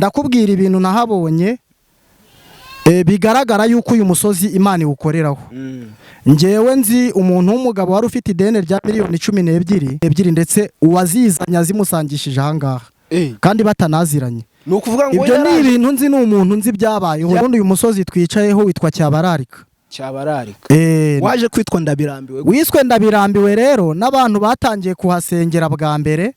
Ndakubwira ibintu nahabonye bigaragara yuko uyu musozi Imana iwukoreraho. Ngewe nzi umuntu w'umugabo wari ufite ideni rya miliyoni 12 ebyiri, ndetse uwazizanye azimusangishije ahangaha kandi batanaziranye. Ni ukuvuga ngo Ibyo ni yaraje- ibintu nzi, ni umuntu nzi byabayeho. Ubundi uyu musozi twicayeho witwa Cyabararika. Cyabararika. Waje kwitwa Ndabirambiwe? Wiswe Ndabirambiwe rero n'abantu batangiye kuhasengera bwa mbere,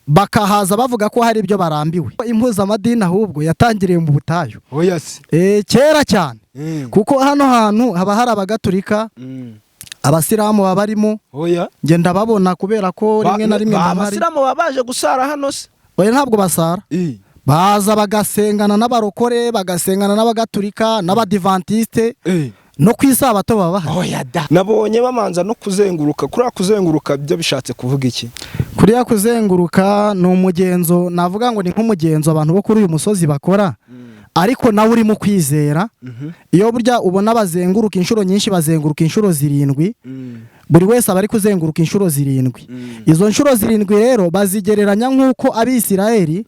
bakahaza bavuga ko hari ibyo barambiwe. Impuzamadini ahubwo yatangiriye mu butayu. Oya se? Kera cyane, kuko hano hantu haba hari Abagaturika, Abasilamu baba barimo. Oya? Njye ndababona kubera ko rimwe na rimwe mba mpari. Abasilamu baba baje gusara hano se? Oya, ntabwo basara. Baza bagasengana n'abarokore, bagasengana n'Abagaturika n'Abadivantiste, no ku Isabato baba bahari. Oya da! Nabonye bamanza no kuzenguruka. Kuriya kuzenguruka byo bishatse kuvuga iki? Kuriya kuzenguruka ni umugenzo, navuga ngo ni nk'umugenzo abantu bo kuri uyu musozi bakora, ariko nawe urimo kwizera. Iyo burya ubona bazenguruka inshuro nyinshi, bazenguruka inshuro zirindwi, buri wese aba ari kuzenguruka inshuro zirindwi. Izo nshuro zirindwi rero bazigereranya nk'uko Abisirayeli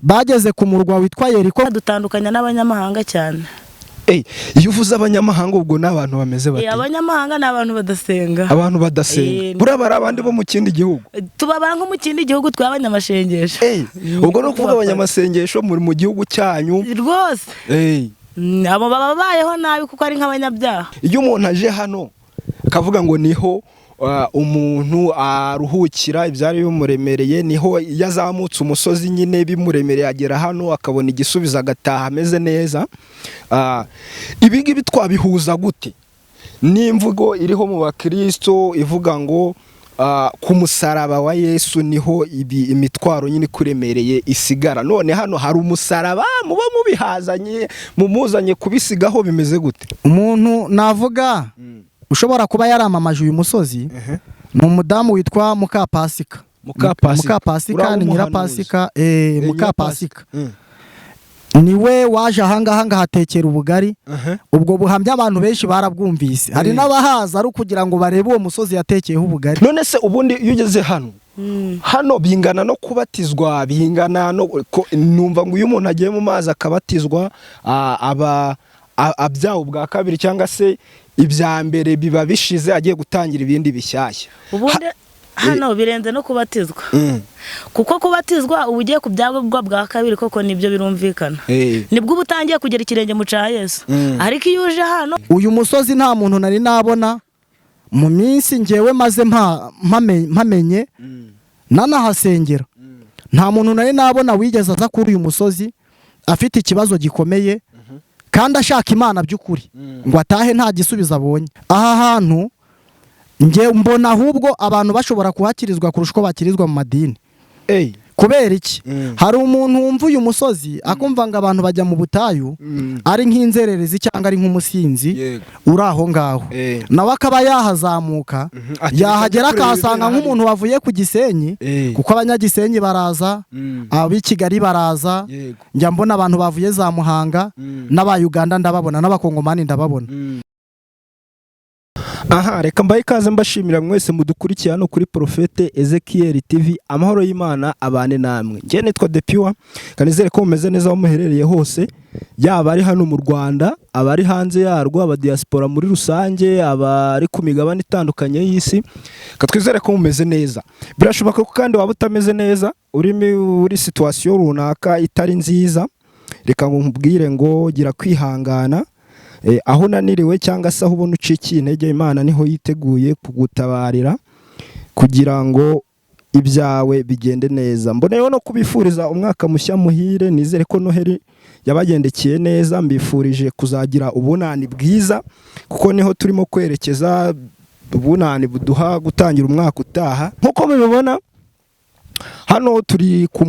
bageze ku murwa witwa Yeriko. Dutandukanya n'abanyamahanga cyane. Iyo uvuze abanyamahanga, ubwo ni abantu bameze bate? Abanyamahanga ni abantu badasenga. Abantu badasenga? Buriya bari abandi bo mu kindi gihugu? Tubabara nko mu kindi gihugu tw'abanyamasengesho. Ubwo ni ukuvuga abanyamasengesho muri mu gihugu cyanyu? Rwose. Abo baba babayeho nabi kuko ari nk'abanyabyaha. Iyo umuntu aje hano akavuga ngo niho umuntu aruhukira ibyari bimuremereye, niho iyo azamutse umusozi nyine bimuremereye agera hano akabona igisubizo, agataha ameze neza. Ibi ngibi twabihuza gute n'imvugo iriho mu Bakristo ivuga ngo ku musaraba wa Yesu niho ibi imitwaro nyine ikuremereye isigara? None hano hari umusaraba muba mubihazanye, mumuzanye kubisigaho, bimeze gute? Umuntu navuga ushobora kuba yaramamaje uyu musozi ni umudamu witwa Mukapasika. Mukapasika. Mukapasika. Uriya Ni w'umuhanuzi. Nyirapasika. Mukapasika niwe waje ahangaha ngahatekera ubugari. Ubwo buhamya abantu benshi barabwumvise, hari n'abahaza ari ukugira ngo barebe uwo musozi yatekeyeho ubugari. None se ubundi iyo ugeze hano, hano bingana no kubatizwa, bingana no numva ngo iyo umuntu agiye mu mazi akabatizwa, aba abyawe ubwa kabiri, cyangwa se ibya mbere biba bishize, agiye gutangira ibindi bishyashya. Ubundi hano birenze no kubatizwa, kuko kubatizwa uba ugiye kubyagwa bwa kabiri koko, nibyo birumvikana. Nibwo uba utangiye kugera ikirenge mu cya Yesu. Ariko iyo uje hano Uyu musozi nta muntu nari nabona mu minsi ngewe maze mpamenye nanahasengera, nta muntu nari nabona wigeze aza kuri uyu musozi afite ikibazo gikomeye kandi ashaka Imana by'ukuri ngo atahe nta gisubizo abonye. Aha hantu nge mbona ahubwo abantu bashobora kuhakirizwa kurusha uko bakirizwa mu madini. Kubera iki? Hari umuntu wumva uyu musozi akumva ngo abantu bajya mu butayu ari nk'inzererezi cyangwa ari nk'umusinzi uri aho ngaho, nawe akaba yahazamuka, Ati, yahagera "Reka njye kureba akahasanga ibibera nk'umuntu wavuye ku Gisenyi, kuko Abanyagisenyi baraza, ab'i Kigali baraza. Njya mbona abantu bavuye za Muhanga, n'aba Uganda ndababona, n'Abakongomani ndababona. Aha reka mbahe ikaze, mbashimira mwese mudukurikiye hano kuri Prophète Ezekiel TV. Amahoro y'Imana abane namwe. Njye nitwa Depiwa, kanizere ko mumeze neza aho muherereye hose, yaba ari hano mu Rwanda, abari hanze yarwo, abadiaspora muri rusange, abari ku migabane itandukanye y'isi. Katwizere ko mumeze neza. Birashoboka ko kandi waba utameze neza, uri muri situation runaka itari nziza. Reka ngo nkubwire ngo gira kwihangana. Aho unaniriwe cyangwa se aho ubona ucikiye intege, Imana niho yiteguye kugutabarira kugira ngo ibyawe bigende neza. Mboneyeho no kubifuriza umwaka mushya muhire. Nizere ko Noheli yabagendekeye neza. Mbifurije kuzagira ubunani bwiza, kuko niho turimo kwerekeza, ubunani buduha gutangira umwaka utaha. Nk'uko mubibona, hano turi ku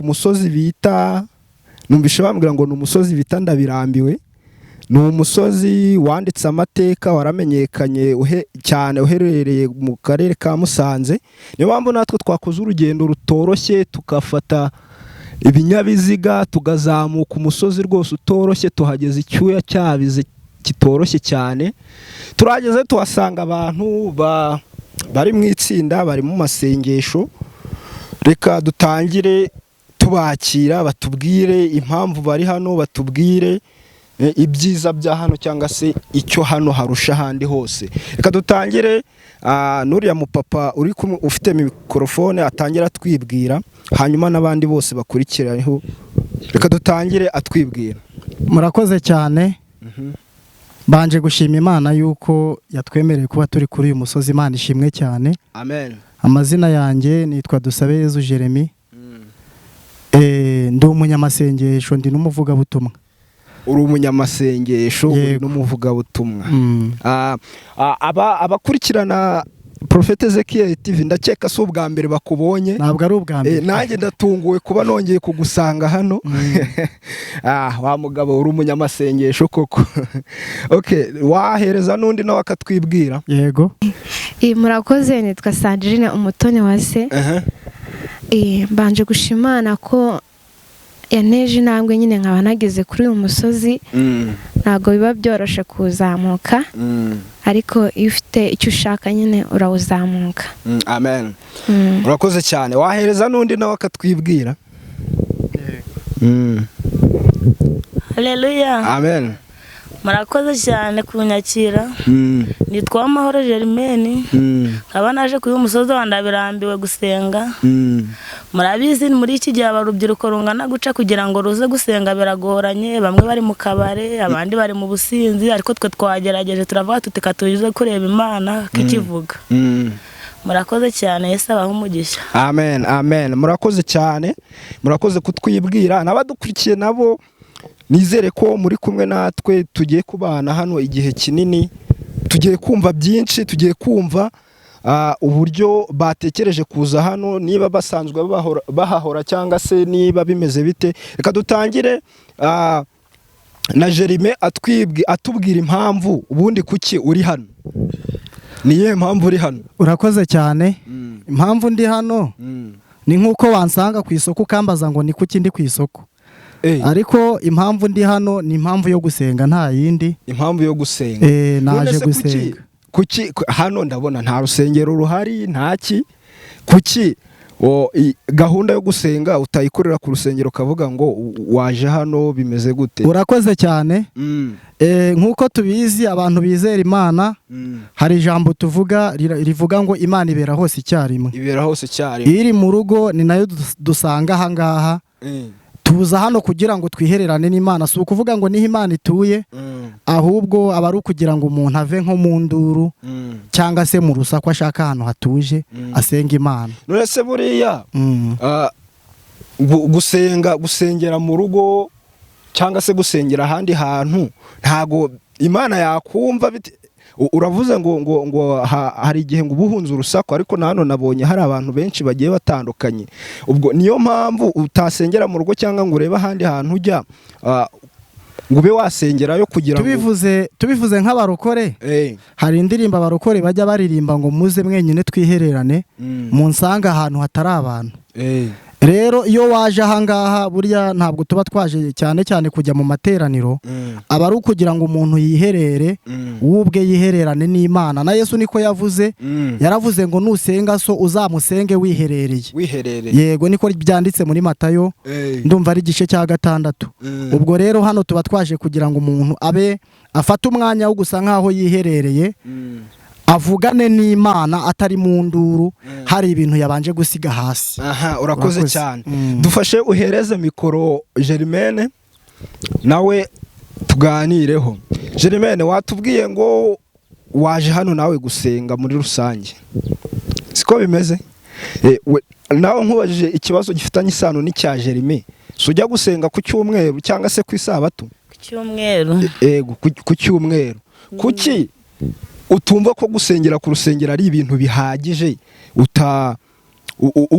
musozi bita, numvishe bambwira ngo ni umusozi bita Ndabirambiwe. Ni umusozi wanditse amateka, waramenyekanye cyane, uherereye mu karere ka Musanze. Niyo mpamvu natwe twakoze urugendo rutoroshye, tugafata ibinyabiziga, tugazamuka umusozi rwose utoroshye. Tuhageze icyuya cyabize kitoroshye cyane. Turahageze tuhasanga abantu bari mu itsinda, bari mu masengesho. Reka dutangire. Tubakira, batubwire impamvu bari hano, batubwire ibyiza bya hano cyangwa se icyo hano harusha ahandi hose. Reka dutangire n'uriya mupapa uri kumwe ufite mikorofone, atangira atwibwira, hanyuma n'abandi bose bakurikiraho. Reka dutangire atwibwira. Murakoze cyane. Mbanje gushima Imana yuko yatwemereye kuba turi kuri uyu musozi. Imana ishimwe cyane. Amen. Amazina yanjye nitwa Dusabeyezu Jeremy. Ndi umunyamasengesho, ndi n'umuvugabutumwa. Uri umunyamasengesho, uri Yego. n'umuvugabutumwa. Abakurikirana Prophète Ezekiel TV, ndakeka si ubwa mbere bakubonye. Ntabwo ari ubwa mbere. Nanjye ndatunguwe kuba nongeye kugusanga hano. Wa mugabo, uri umunyamasengesho koko. Okay, wahereza n'undi nawe akatwibwira. Yego. Murakoze, nitwa Sandrine Umutoni wa se. Mbanje gushima Imana ko yanteje intambwe nyine nkaba nageze kuri uyu musozi. Ntabwo biba byoroshye kuwuzamuka, ariko iyo ufite icyo ushaka nyine urawuzamuka. Amen. Urakoze cyane. Wahereza n'undi nawe akatwibwira. Haleluya. Amen. Murakoze cyane kunyakira. Nitwa Amahoro Germaine. Nkaba naje kuri uyu musozi wa Ndabirambiwe gusenga. Murabizi, muri iki gihe urubyiruko rungana guca kugira ngo ruze gusenga biragoranye. Bamwe bari mu kabare, abandi bari mu businzi, ariko twe twagerageje turavuga tuti tuze kureba Imana ko ikivuga. Murakoze cyane, Yesu abahe umugisha. Amen, amen. Murakoze cyane, murakoze kutwibwira. N'abadukurikiye nabo nizere ko muri kumwe natwe, tugiye kubana hano igihe kinini, tugiye kumva byinshi, tugiye kumva uburyo batekereje kuza hano, niba basanzwe bahahora cyangwa se niba bimeze bite. Reka dutangire na Jerime atubwira impamvu ubundi kuki uri hano. Ni iyihe mpamvu uri hano? Urakoze cyane. Impamvu ndi hano ni nk'uko wansanga ku isoko ukambaza ngo ni kuki ndi ku isoko. Ariko impamvu ndi hano ni impamvu yo gusenga, nta yindi. Impamvu yo gusenga. Naje None se gusenga. Kuki hano ndabona nta rusengero ruhari, ntaki? Kuki gahunda yo gusenga utayikorera ku rusengero ukavuga ngo waje hano, bimeze gute? Urakoze cyane. Nk'uko tubizi, abantu bizera Imana, hari ijambo tuvuga rivuga ngo Imana ibera hose icyarimwe. Ibera hose icyarimwe. Iri mu rugo ni nayo dusanga aha ngaha. Tuza hano kugira ngo twihererane n'Imana. Si ukuvuga ngo niho Imana ituye, ahubwo aba ari ukugira ngo umuntu ave nko mu nduru cyangwa se mu rusaku, ashaka ahantu hatuje asenga Imana. None se buriya gusenga, gusengera mu rugo cyangwa se gusengera ahandi hantu, ntago Imana yakumva? Uravuze ngo hari igihe ngo uba uhunze urusaku, ariko na hano nabonye hari abantu benshi bagiye batandukanye. Ubwo niyo mpamvu utasengera mu rugo cyangwa ngo urebe ahandi hantu ujya, ngo ube wasengerayo kugira ngo Tubivuze nk'abarokore, hari indirimbo abarokore bajya baririmba ngo muze mwenyine twihererane, munsanga ahantu hatari abantu. Rero iyo waje ahangaha, burya ntabwo tuba twaje cyane cyane kujya mu materaniro, aba ari ukugira ngo umuntu yiherere, we ubwe yihererane n'Imana. Na Yesu niko yavuze. Yaravuze ngo nusenga so uzamusenge wiherereye. Wiherereye. Yego, niko byanditse muri Matayo, ndumva ari igice cya 6. Ubwo rero hano tuba twaje kugira ngo umuntu abe afate umwanya wo gusa nk'aho yiherereye, avugane n'Imana atari mu nduru, hari ibintu yabanje gusiga hasi. Aha, urakoze Urakoze. cyane. Dufashe uhereze mikoro Germaine nawe tuganireho. Germaine, watubwiye ngo waje hano nawe gusenga muri rusange, siko bimeze? Nawe nkubajije ikibazo gifitanye isano n'icya Jeremy, si ujya gusenga ku cyumweru cyangwa se ku isabato? Ku cyumweru. Ego, ku cyumweru. Kuki utumva ko gusengera ku rusengero ari ibintu bihagije, uta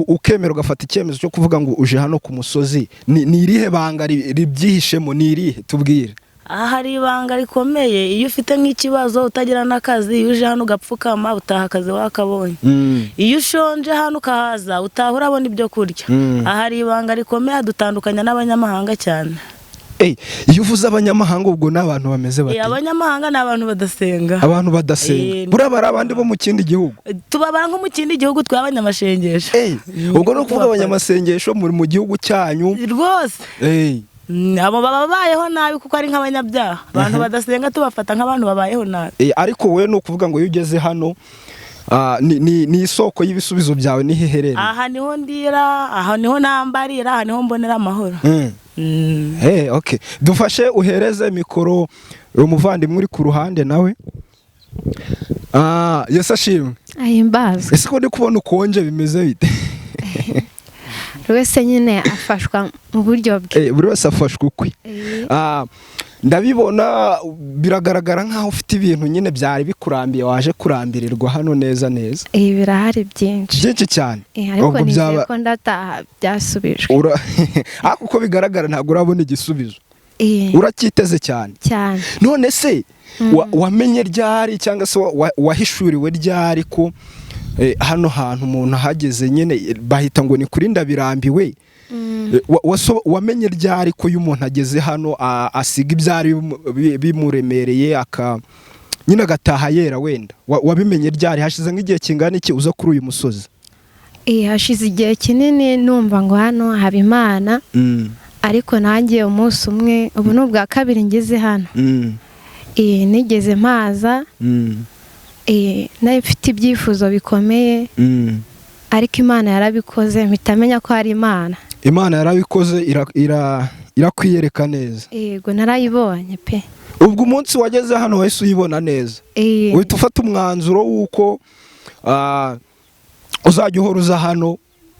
ukemera ugafata icyemezo cyo kuvuga ngo uje hano ku musozi? Ni irihe banga ribyihishemo? Ni irihe? Tubwire. Aha hari ibanga rikomeye. Iyo ufite nk'ikibazo, utagira n'akazi, iyo uje hano ugapfukama, utaha akazi wakabonye. Iyo ushonje hano ukahaza, utaha urabona ibyo kurya. Aha hari ibanga rikomeye, dutandukanya n'abanyamahanga cyane. Iyo uvuze abanyamahanga ubwo ni abantu bameze bate? Abanyamahanga ni abantu badasenga. Abantu badasenga. Buriya bari abandi bo mu kindi gihugu. Tubabara nko mu kindi gihugu tw'abanyamasengesho. Ubwo ni ukuvuga abanyamasengesho muri mu gihugu cyanyu rwose. Abo baba babayeho nabi kuko ari nk'abanyabyaha. Abantu badasenga tubafata nk'abantu babayeho nabi. Ariko wowe ni ukuvuga ngo iyo ugeze hano ni isoko y'ibisubizo byawe, niho iherereye. Aha niho ndira, aha niho nambarira, aha niho mbonera amahoro. Okay. Dufashe uhereze mikoro umuvandimwe uri ku ruhande nawe. Yesu ashimwe. Ahimbazwe. Ese ko ndi kubona ukonje bimeze bite? Buri wese nyine afashwa mu buryo bwe. Buri wese afashwa ukwe. Ndabibona biragaragara nkaho ufite ibintu nyine byari bikurambiye, waje kurambirirwa hano neza neza. Birahari byinshi. Byinshi cyane. Ariko nizeye ko ndataha byasubijwe. Ariko uko bigaragara ntabwo urabona igisubizo. Uracyiteze cyane. Cyane. None se wamenye ryari cyangwa se wahishuriwe ryari ko hano hantu umuntu ahageze nyine bahita ngo ni kuri Ndabirambiwe? Wamenye ryari ko iyo umuntu ageze hano asiga ibyari bimuremereye nyine agataha yera wenda? Wabimenye ryari? Hashize nk'igihe kingana iki uza kuri uyu musozi? Hashize igihe kinini numva ngo hano haba Imana, ariko nanjye umunsi umwe, ubu ni ubwa kabiri ngeze hano. Nigeze mpaza, nari mfite ibyifuzo bikomeye, ariko Imana yarabikoze mpita menya ko ari Imana. Imana yarabikoze irakwiyereka neza. Yego, narayibonye pe. Ubwo umunsi wageze hano wahise uyibona neza. Uhita ufata umwanzuro w'uko uzajya uhora uza hano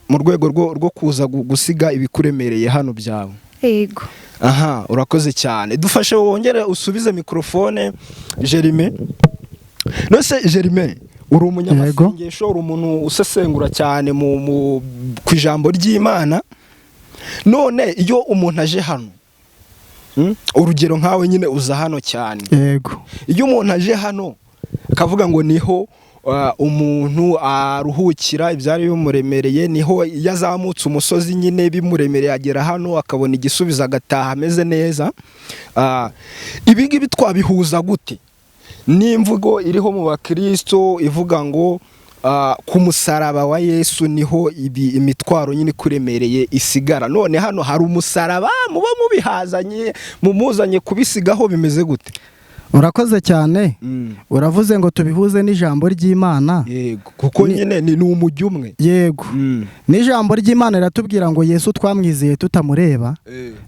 mu rwego rwo kuza gusiga ibikuremereye hano byawe. Yego. Aha, urakoze cyane. Dufashe wongere usubize mikrofone Jerime. Nose Jerime, uri umunyamasengesho, uri umuntu usesengura cyane ku ijambo ry'Imana. None iyo umuntu aje hano, urugero nkawe nyine uza hano cyane. Yego. Iyo umuntu aje hano akavuga ngo niho umuntu aruhukira ibyari bimuremereye, niho yazamutse umusozi nyine bimuremereye agera hano akabona igisubizo agataha ameze neza. Ibi ngibi twabihuza gute n'imvugo iriho mu bakristo ivuga ngo ku musaraba wa Yesu niho imitwaro nyine ikuremereye isigara? None hano hari umusaraba muba mubihazanye, mumuzanye kubisigaho, bimeze gute? Urakoze cyane. Uravuze ngo tubihuze n'ijambo ry'Imana. Yego, kuko nyine ni umujyi umwe. Yego. N'ijambo ry'Imana riratubwira ngo Yesu twamwizeye tutamureba,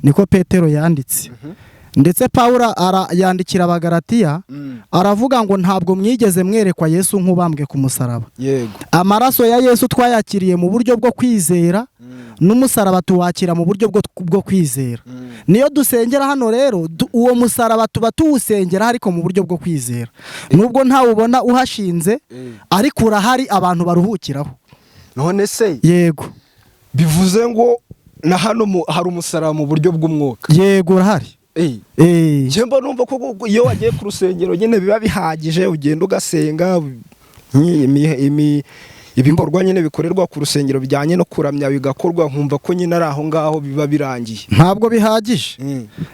niko Petero yanditse. Ndetse Pawulo yandikira Abagalatiya aravuga ngo ntabwo mwigeze mwerekwa Yesu nk'ubambwe ku musaraba. Yego. Amaraso ya Yesu twayakiriye mu buryo bwo kwizera, n'umusaraba tuwakira mu buryo bwo kwizera. Niyo dusengera hano rero, uwo musaraba tuba tuwusengera ariko mu buryo bwo kwizera. Nubwo ntawubona uhashinze, ariko urahari abantu baruhukiraho. None se yego, bivuze ngo na hano hari umusaraba mu buryo bw'umwuka? Yego, urahari. Njye mba numva ko iyo wagiye ku rusengero nyine biba bihagije, ugenda ugasenga, ibikorwa nyine bikorerwa ku rusengero bijyanye no kuramya bigakorwa, nkumva ko nyine ari aho ngaho biba birangiye. Ntabwo bihagije.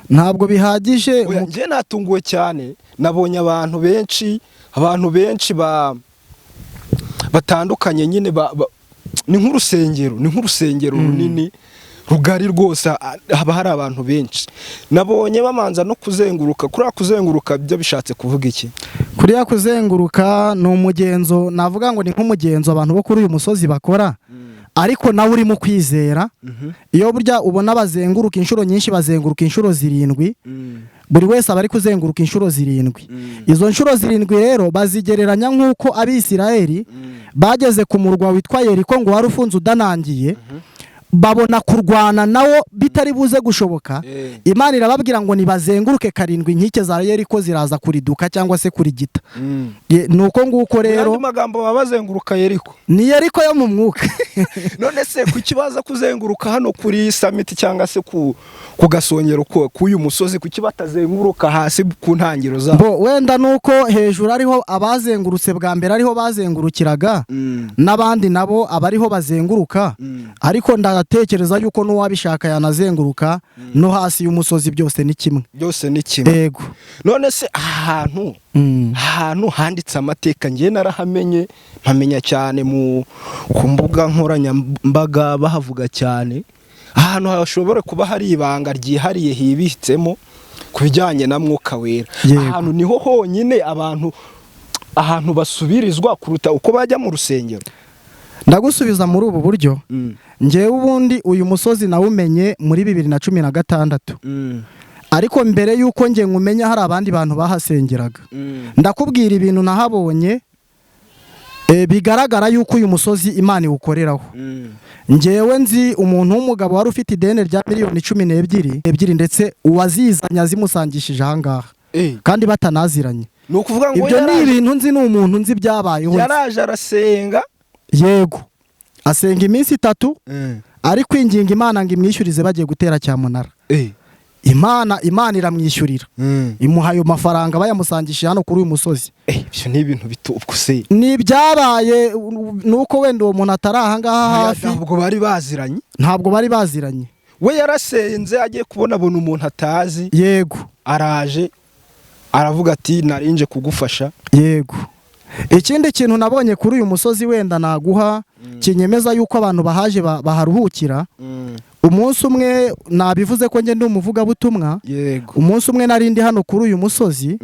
Ntabwo bihagije. Njye natunguwe cyane, nabonye abantu benshi batandukanye nyine, ni nk'urusengero, ni nk'urusengero runini rugari rwose, haba hari abantu benshi. Nabonye bamanza no kuzenguruka. Kuriya kuzenguruka byo bishatse kuvuga iki? Kuriya kuzenguruka ni umugenzo, navuga ngo ni nk'umugenzo abantu bo kuri uyu musozi bakora, ariko nawe urimo kwizera. Iyo burya ubona bazenguruka inshuro nyinshi, bazenguruka inshuro 7, buri wese aba ari kuzenguruka inshuro 7. Izo nshuro 7 rero bazigereranya nk'uko Abisirayeli bageze ku murwa witwa Yeriko ngo wari ufunze udanangiye, babona kurwana nawo bitari buze gushoboka. Imana irababwira ngo nibazenguruke 7 inkike za Yeriko ziraza kuriduka cyangwa se kurigita. Nuko nguko rero andi magambo babazenguruka Yeriko ni Yeriko yo mu mwuka. None se kuki baza kuzenguruka hano kuri summit cyangwa se ku gasongero k'uyu musozi, kuki batazenguruka hasi ku ntangiro zabo? Bo wenda nuko hejuru ariho abazengurutse bwa mbere ariho bazengurukiraga, n'abandi nabo abariho bazenguruka, ariko Ndatekereza yuko n'uwabishaka yanazenguruka no hasi y'umusozi, byose ni kimwe. Byose ni kimwe. Yego. None se ahantu ahantu handitse amateka, ngiye narahamenye, mpamenya cyane ku mbuga nkoranyambaga bahavuga cyane, ahantu hashobora kuba hari ibanga ryihariye hibitsemo ku bijyanye na Mwuka Wera, ahantu niho honyine abantu ahantu basubirizwa kuruta uko bajya mu rusengero? Ndagusubiza muri ubu buryo. Ngewe ubundi uyu musozi nawumenye muri 2016, ariko mbere y'uko nge nkumenya hari abandi bantu bahasengeraga. Ndakubwira ibintu nahabonye bigaragara yuko uyu musozi Imana iwukoreraho. Ngewe nzi umuntu w'umugabo wari ufite ideni rya miliyoni 12 ebyiri, ndetse uwazizanye azimusangishije ahangaha kandi batanaziranye. Ni ukuvuga ngo Ibyo ni ibintu nzi, ni umuntu nzi byabayeho nzi. Yaraje arasenga? Yego, asenga iminsi 3 ari kwinginga Imana ngo imwishyurize, bagiye gutera cyamunara. Imana iramwishyurira, imuha ayo mafaranga bayamusangishije hano kuri uyu musozi. Ibyo ni ibintu ubwo se Ni ibyabaye, nuko wenda uwo muntu atari ahangaha hafi. Ntabwo bari baziranye? Ntabwo bari baziranye. We yarasenze, agiye kubona abona umuntu atazi. Yego. Araje aravuga ati narinje kugufasha. Yego. Ikindi kintu nabonye kuri uyu musozi wenda naguha kinyemeza yuko abantu bahaje baharuhukira, umunsi umwe, nabivuze ko njye ndi umuvugabutumwa, umunsi umwe nari ndi hano kuri uyu musozi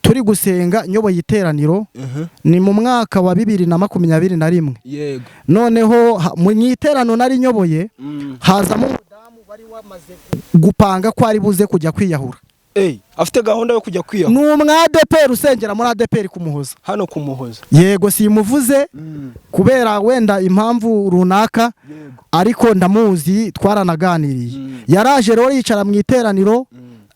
turi gusenga, nyoboye iteraniro, ni mu mwaka wa 2021. Noneho mu iteraniro nari nyoboye hazamo umudamu wari wamaze gupanga ko ari buze kujya kwiyahura. Afite gahunda yo kujya kwiyahura? Ni umwadeperi usengera muri ADEPR kumuhoza. Hano kumuhoza? Yego, simuvuze kubera wenda impamvu runaka, ariko ndamuzi, twaranaganiriye. Yaraje rero yicara mu iteraniro,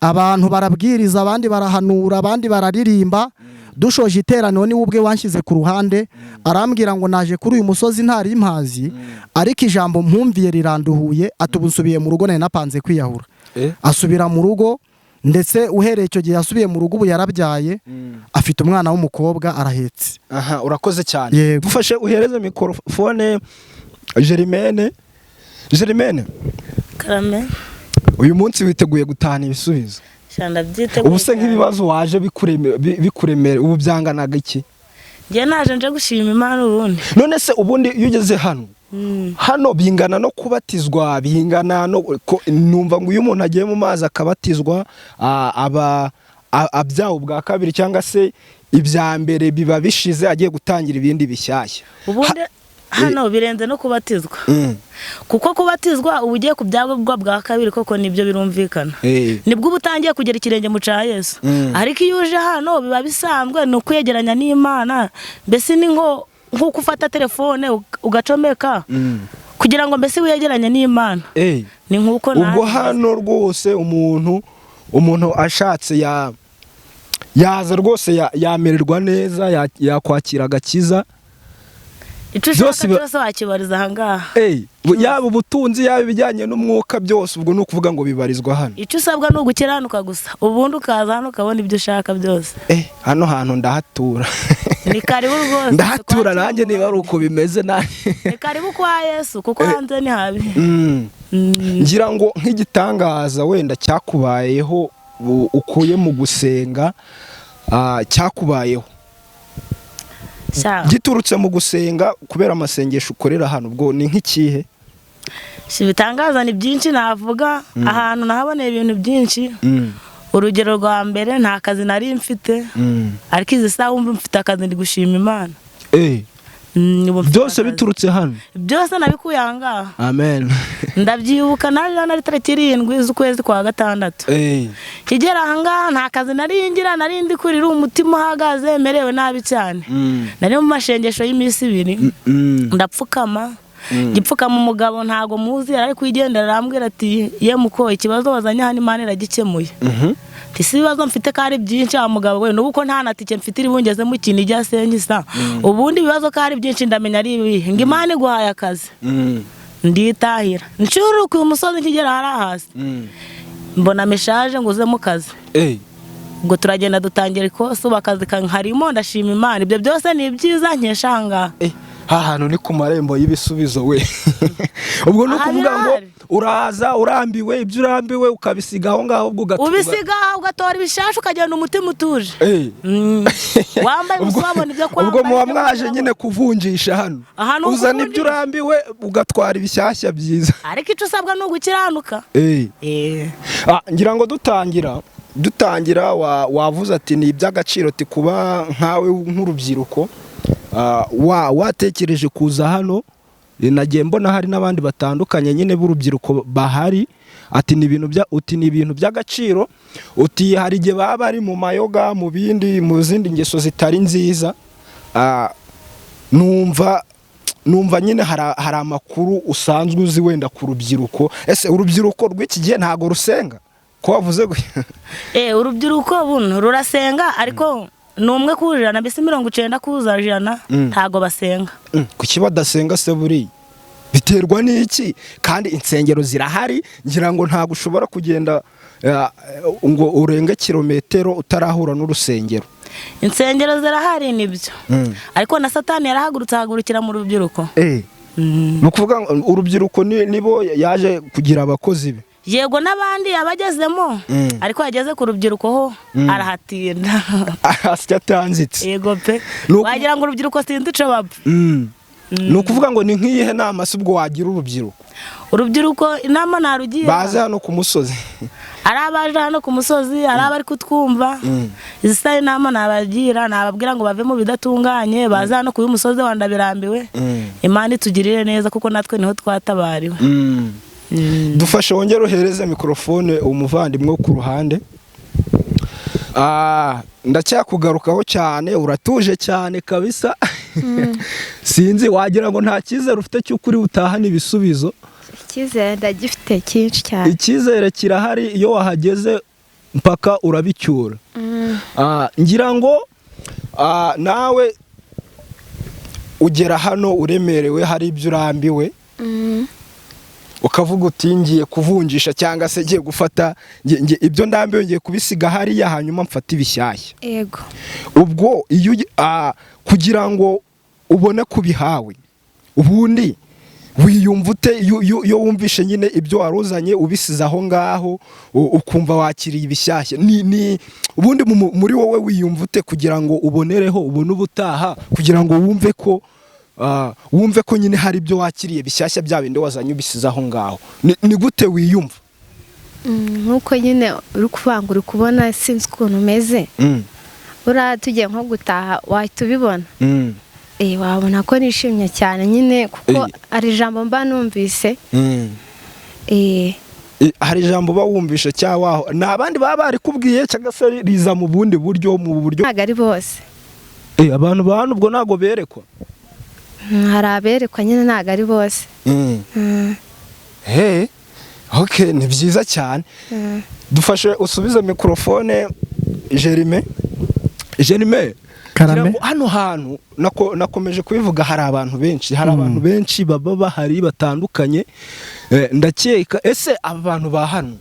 abantu barabwiriza, abandi barahanura, abandi bararirimba. Dushoje iteraniro niwe ubwe wanshyize ku ruhande, arambwira ngo naje kuri uyu musozi ntari impazi, ariko ijambo mpumviye riranduhuye, ati ubu nsubiye mu rugo, nari napanze kwiyahura. Asubira mu rugo, ndetse uhereye icyo gihe yasubiye mu rugo, ubu yarabyaye, afite umwana w'umukobwa, arahetse. Aha, urakoze cyane. Yego. Dufashe uhereze mikorofone Germaine. Germaine. Karame. Uyu munsi witeguye gutahana ibisubizo? Sha, ndabyiteguye Ubu se cyane. nk'ibibazo waje bikuremere ubu byanganaga iki? Njye naje nje gushima Imana ubundi. None se ubundi iyo ugeze hano, hano bingana no kubatizwa, bingana no numva ngo iyo umuntu agiye mu mazi akabatizwa aba abyawe ubwa kabiri, cyangwa se ibya mbere biba bishize agiye gutangira ibindi bishyashya. Ubundi hano birenze no kubatizwa, kuko kubatizwa uba ugiye kubyagwa bwa kabiri koko, nibyo birumvikana, nibwo uba utangiye kugera ikirenge mu cya Yesu. Ariko iyo uje hano biba bisanzwe, ni ukwegeranya n'Imana, mbese ni nk'uko ufata telefone ugacomeka kugira ngo mbese wegeranye n'Imana, ni nk'uko Ubwo hano rwose umuntu ashatse yaza rwose yamererwa neza, yakwakira agakiza. Icyo ushaka cyose wakibariza aha ngaha. Yaba ubutunzi, yaba ibijyanye n'umwuka, byose ubwo ni ukuvuga ngo bibarizwa hano. Icyo usabwa ni ugukiranuka gusa, ubundi ukaza hano ukabona ibyo ushaka byose. Hano hantu ndahatura. Ni karibu rwose. Ndahatura nanjye niba ari uko bimeze nanjye. Ni karibu kwa Yesu, kuko hanze ni habi. Ngira ngo nk'igitangaza wenda cyakubayeho ukuye mu gusenga, cyakubayeho giturutse mu gusenga kubera amasengesho ukorera hano, ubwo ni nk'ikihe? Ibitangaza ni byinshi navuga, ahantu nahaboneye ibintu byinshi. Urugero rwa mbere, nta kazi nari mfite, ariko izi saha wumva mfite akazi, ndi gushima Imana. Byose biturutse hano? Byose nabikuye aha ngaha. Amen. Ndabyibuka naje hano ari tariki 7 z'ukwezi kwa 6. Kigera aha ngaha nta kazi nari ngira, nari ndi kurira, umutima uhagaze, merewe nabi cyane. Nari mu mashengesho y'iminsi 2, ndapfukama, gipfukama, umugabo ntago muzi yari ari kwigendera, arambwira ati ye muko, ikibazo wazanye hano Imana iragikemuye. Si ibibazo mfite ko ari byinshi wa mugabo we, n'ubu ko nta na tike mfite iri bungeze mu kintu ijya senkisa, ubundi ibibazo ko ari byinshi ndamenya ari ibihe, ngo Imana iguhaye akazi. Nditahira ncuruka uyu musozi, nkigera hari hasi mbona meshaje ngo uze mu kazi. Ubwo turagenda dutangira ikosi, ubu akazi nkarimo, ndashima Imana. Ibyo byose ni ibyiza nkesha aha ngaha. Hantu ni ku marembo y'ibisubizo we. Ubwo ni Aha ukuvuga ngo birahari. uraza urambiwe, ibyo urambiwe ukabisiga aho ngaho, ubwo Ubisiga ugatora ibishasha, ukagenda umutima utuje. Wambaye ubusa, wabona ibyo kwambara, Ubwo muba ibyo mwaje kurya. nyine kuvunjisha hano. Aha ni Uzana ibyo ukuvunjisha. urambiwe, ugatwara ibishyashya byiza. Ariko icyo usabwa ni ugukiranuka. Ngira ngo dutangira wavuze ati ni iby'agaciro, ati kuba nkawe nk'urubyiruko watekereje kuza hano. Nagiye mbona hari n'abandi batandukanye nyine b'urubyiruko bahari, ati ni ibintu bya uti ni ibintu by'agaciro, uti hari igihe baba bari mu mayoga, mu bindi, mu zindi ngeso zitari nziza. Numva nyine hari amakuru usanzwe uzi wenda ku rubyiruko. Ese urubyiruko rw'iki gihe ntabwo rusenga, ko wavuze gutya? Urubyiruko buno rurasenga, ariko ni 1%, mbese 90% ntago basenga. Kuki badasenga se? Buriya biterwa n'iki? Kandi insengero zirahari. Ngira ngo ntabwo ushobora kugenda ngo urenge kilometero utarahura n'urusengero. Insengero zirahari nibyo, ariko na Satani yarahagurutse, ahagurukira mu rubyiruko. Ni ukuvuga ngo urubyiruko nibo yaje kugira abakozi be? Yego, n'abandi yabagezemo, ariko yageze ku rubyiruko ho arahatinda. Asya atanzitse. Yego pe. Wagira ngo urubyiruko sinzi ico bapfa. Ni ukuvuga ngo ni nk'iyihe nama se ubwo wagira urubyiruko? Urubyiruko inama narugira, Baze hano ku musozi. ari abaje hano ku musozi, ari abari kutwumva izi saha, inama nabagira, nababwira ngo bave mu bidatunganye, baze hano ku musozi wa Ndabirambiwe. Imana itugirire neza, kuko natwe niho twatabariwe. Dufashe wongere uhereze mikorofone umuvandimwe wo ku ruhande. Ndacyakugarukaho cyane. Uratuje cyane kabisa, sinzi, wagira ngo nta cyizere ufite cy'uko uri butahane ibisubizo. Icyizere ndagifite cyinshi cyane. Icyizere kirahari, iyo wahageze mpaka urabicyura. Ngira ngo nawe ugera hano uremerewe, hari ibyo urambiwe, ukavuga uti ngiye kuvunjisha, cyangwa se ngiye gufata ibyo ndambiwe, ngiye kubisiga hariya, hanyuma mfate ibishyashya. Yego. Ubwo iyo kugira ngo ubone kubihawe, ubundi wiyumva ute iyo wumvishe nyine ibyo waruzanye ubisize aho ngaho, ukumva wakiriye ibishyashya? Ni ubundi muri wowe wiyumva ute kugira ngo ubonereho ubone ubutaha, kugira ngo wumve ko nyine hari ibyo wakiriye bishyashya, bya bindi wazanye ubisize aho ngaho? Ni gute wiyumva? Nk'uko nyine uri kuvuga ngo uri kubona, sinzi ukuntu umeze. Buriya tugiye nko gutaha wahita ubibona. Wabona ko nishimye cyane nyine, kuko hari ijambo mba numvise. Hari ijambo uba wumvishe, cyangwa waho ni abandi baba barikubwiye, cyangwa se riza mu bundi buryo, mu buryo? Ntabwo ari bose. Abantu ba hano ubwo ntabwo berekwa? Hari aberekwa nyine, ntabwo ari bose. Hey, okay, ni byiza cyane. Dufashe usubize mikorofone Jerime. Jerime. Karame. Ngira ngo hano hantu nakomeje kubivuga, hari abantu benshi, hari abantu benshi baba bahari batandukanye. Ndakeka ese aba bantu ba hano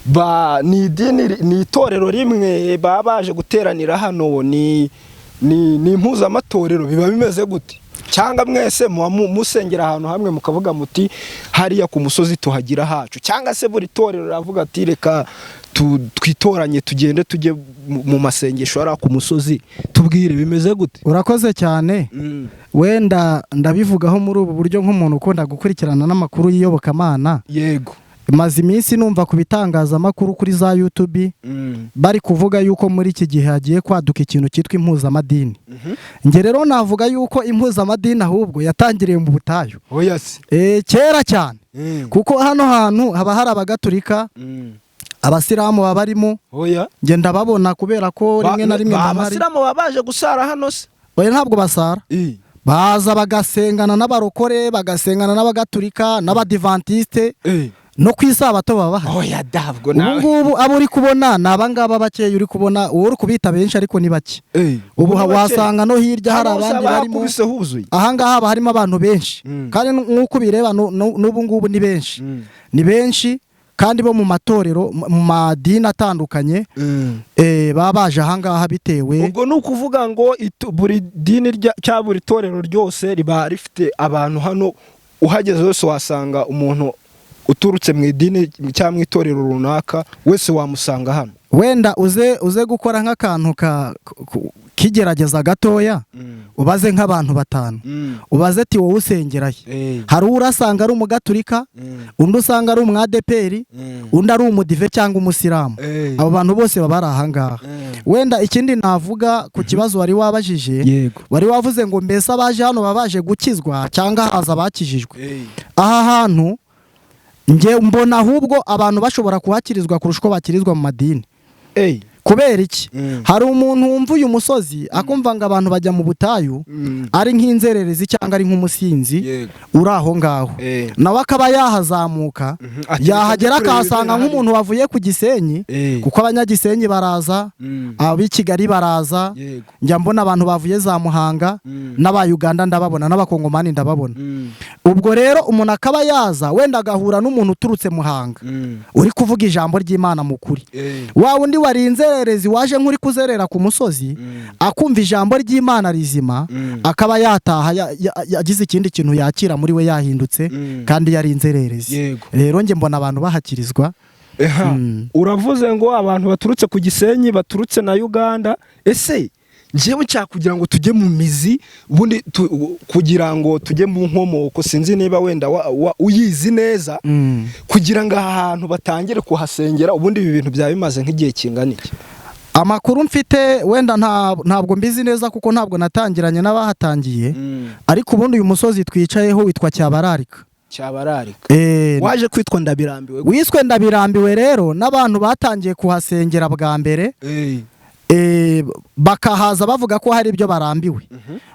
ba ni idini ni itorero rimwe baba baje guteranira hano, ni impuzamatorero, biba bimeze gute? Cyangwa mwese muba musengera ahantu hamwe, mukavuga muti hariya ku musozi tuhagira hacu, cyangwa se buri torero riravuga ati reka twitoranye tugende tujye mu masengesho hariya ku musozi? Tubwire, bimeze gute? Urakoze cyane. Wenda ndabivugaho muri ubu buryo, nk'umuntu ukunda gukurikirana n'amakuru y'iyobokamana. Maze iminsi numva ku bitangazamakuru, kuri za YouTube, bari kuvuga yuko muri iki gihe hagiye kwaduka ikintu cyitwa impuzamadini. Njye rero navuga yuko impuzamadini ahubwo yatangiriye mu butayu. Oya se? Kera cyane, kuko hano hantu haba hari Abagaturika, Abasilamu baba barimo. Oya? Njye ndababona kubera ko rimwe na rimwe mba mpari. Abasilamu baba baje gusara hano se? Oya, ntabwo basara. Baza bagasengana n'abarokore, bagasengana n'Abagaturika n'Abadivantisite, no ku Isabato baba bahari. Oya dabwo. Ubu Nawe ngubu abo uri kubona ni abangaba bakeya uri kubona, uwo uri kubita benshi, ariko ni bake. Ubu Ubu ni bake. wasanga no hirya hari Hano abandi usaba barimo. Hakubise huzuye. Ahangaha haba harimo abantu benshi, kandi nk'uko ubireba n'ubu ngubu ni benshi, ni benshi. Kandi bo mu matorero, mu madini atandukanye, baba baje ahangaha bitewe. Ubwo ni ukuvuga ngo buri dini cyangwa buri torero ryose riba rifite abantu hano. Uhageze wese wasanga umuntu uturutse mu idini cyangwa mu itorero runaka, wese wamusanga hano. Wenda uze gukora nk'akantu k'igerageza gatoya, ubaze nk'abantu batanu, ubaze ati: "Wowe usengerahe?" Hari uwo urasanga ari umugaturika, undi usanga ari umwadeperi, undi ari umudive cyangwa umusilamu. Abo bantu bose baba bari ahangaha. Wenda ikindi navuga ku kibazo wari wabajije, wari wavuze ngo: "Mbese abaje hano baba baje gukizwa cyangwa haza abakijijwe?" Aha hantu njye mbona ahubwo abantu bashobora kuhakirizwa kurusha uko bakirizwa mu madini. Kubera iki? Hari umuntu wumva uyu musozi, akumva ngo abantu bajya mu butayu, ari nk'inzererezi cyangwa ari nk'umusinzi uri aho ngaho, nawe akaba yahazamuka, Ati, yahagera "Reka njye kureba akahasanga ibibera nk'umuntu wavuye ku Gisenyi, kuko abanyagisenyi baraza, ab'i Kigali baraza, njya mbona abantu bavuye za Muhanga, n'aba Uganda ndababona, n'abakongomani ndababona. Ubwo rero umuntu akaba yaza wenda agahura n'umuntu uturutse Muhanga uri kuvuga ijambo ry'Imana mu kuri, wa wundi wari inzererezi waje nk'uri kuzerera ku musozi, akumva ijambo ry'Imana rizima, akaba yataha yagize ikindi kintu yakira muri we, yahindutse kandi yari inzererezi. Rero njye mbona abantu bahakirizwa. Uravuze ngo abantu baturutse ku Gisenyi, baturutse na Uganda. Ese njyewe nshaka kugira ngo tujye mu mizi ubundi, kugira ngo tujye mu nkomoko, sinzi niba wenda uyizi neza, kugira ngo aha hantu batangire kuhasengera, ubundi ibi bintu byaba bimaze nk'igihe kingana iki? Amakuru mfite, wenda ntabwo mbizi neza kuko ntabwo natangiranye n'abahatangiye, ariko ubundi uyu musozi twicayeho witwa Cyabararika. Cyabararika. Waje kwitwa Ndabirambiwe? Wiswe Ndabirambiwe rero n'abantu batangiye kuhasengera bwa mbere, bakahaza bavuga ko hari ibyo barambiwe.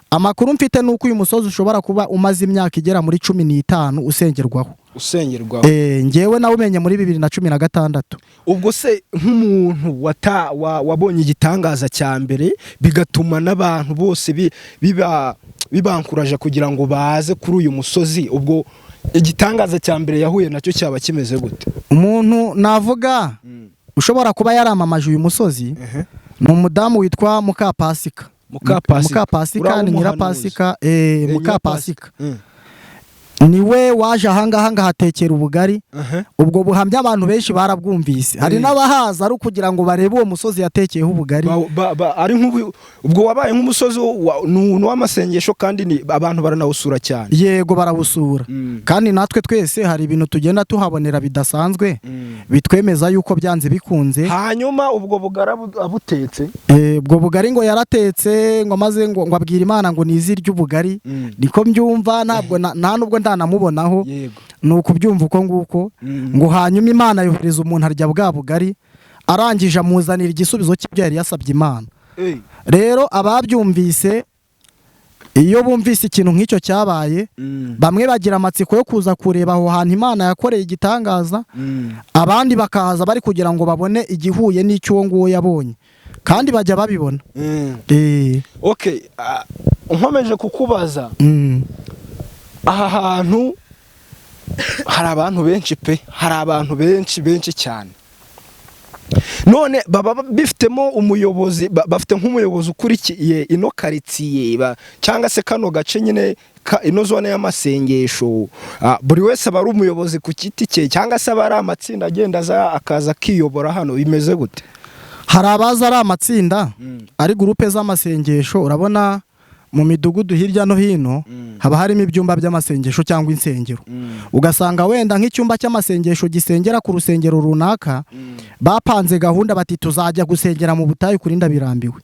Amakuru mfite ni uko uyu musozi ushobora kuba umaze imyaka igera muri 15 usengerwaho. Usengerwaho. Njyewe nawumenye muri 2016. Ubwo se nk'umuntu wabonye igitangaza cya mbere, bigatuma n'abantu bose biba bibankuraje kugira ngo baze kuri uyu musozi, ubwo igitangaza cya mbere yahuye nacyo cyaba kimeze gute? Umuntu navuga ushobora kuba yaramamaje uyu musozi ni umudamu witwa Mukapasika. Mukapasika. Mukapasika Uriya ni w'umuhanuzi. Nyirapasika, Mukapasika niwe waje ahangaha ngahatekera ubugari. Ubwo buhamya abantu benshi barabwumvise, hari n'abahaza ari ukugira ngo barebe uwo musozi yatekeyeho ubugari. Ari ubwo wabaye nk'umusozi ni uw'amasengesho, kandi ni abantu baranawusura cyane. Yego, barawusura. Kandi natwe twese hari ibintu tugenda tuhabonera bidasanzwe, bitwemeza yuko byanze bikunze. Hanyuma ubwo bugari abutetse? Ubwo bugari ngo yaratetse, ngo amaze ngo abwira Imana ngo nizirye ubugari. Niko mbyumva, ntabwo nta nubwo ndanamubonaho. Ni ukubyumva uko nguko. Ngo hanyuma Imana yohereza umuntu arya bwa bugari, arangije amuzanira igisubizo cy'ibyo yari yasabye Imana. Rero ababyumvise, iyo bumvise ikintu nk'icyo cyabaye, bamwe bagira amatsiko yo kuza kureba aho hantu Imana yakoreye igitangaza, abandi bakahaza bari kugira ngo babone igihuye n'icyo uwo nguwo yabonye, kandi bajya babibona. Okay, nkomeje kukubaza, aha hantu hari abantu benshi pe, hari abantu benshi benshi cyane. None baba bifitemo umuyobozi, bafite nk'umuyobozi ukurikiye ino karitsiye cyangwa se kano gace nyine, ino zone y'amasengesho? Buri wese aba ari umuyobozi ku giti cye, cyangwa se aba ari amatsinda agenda aza akaza akiyobora hano? Bimeze gute? Hari abaza ari amatsinda, ari groupe z'amasengesho. Urabona mu midugudu hirya no hino haba harimo ibyumba by'amasengesho cyangwa insengero, ugasanga wenda nk'icyumba cy'amasengesho gisengera ku rusengero runaka bapanze gahunda bati: "Tuzajya gusengera mu butayu kuri Ndabirambiwe."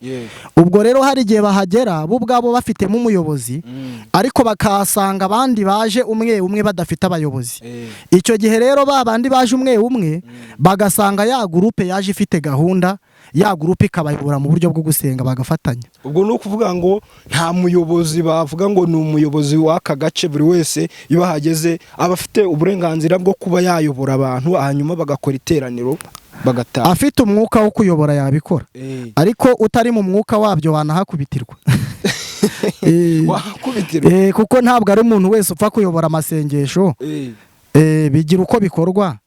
Ubwo rero hari igihe bahagera bo ubwabo bafitemo umuyobozi, ariko bakahasanga abandi baje umwe umwe badafite abayobozi. Icyo gihe rero ba bandi baje umwe umwe bagasanga ya groupe yaje ifite gahunda, ya groupe ikabayobora mu buryo bwo gusenga, bagafatanya. Ubwo ni ukuvuga ngo nta muyobozi bavuga ngo ni umuyobozi w'aka gace. Buri wese iyo ahageze aba afite uburenganzira bwo kuba yayobora abantu, hanyuma bagakora iteraniro bagataha. Afite umwuka wo kuyobora yabikora, ariko utari mu mwuka wabyo wanahakubitirwa. Wakubitirwa? Kuko ntabwo ari umuntu wese upfa kuyobora amasengesho. Bigira uko bikorwa.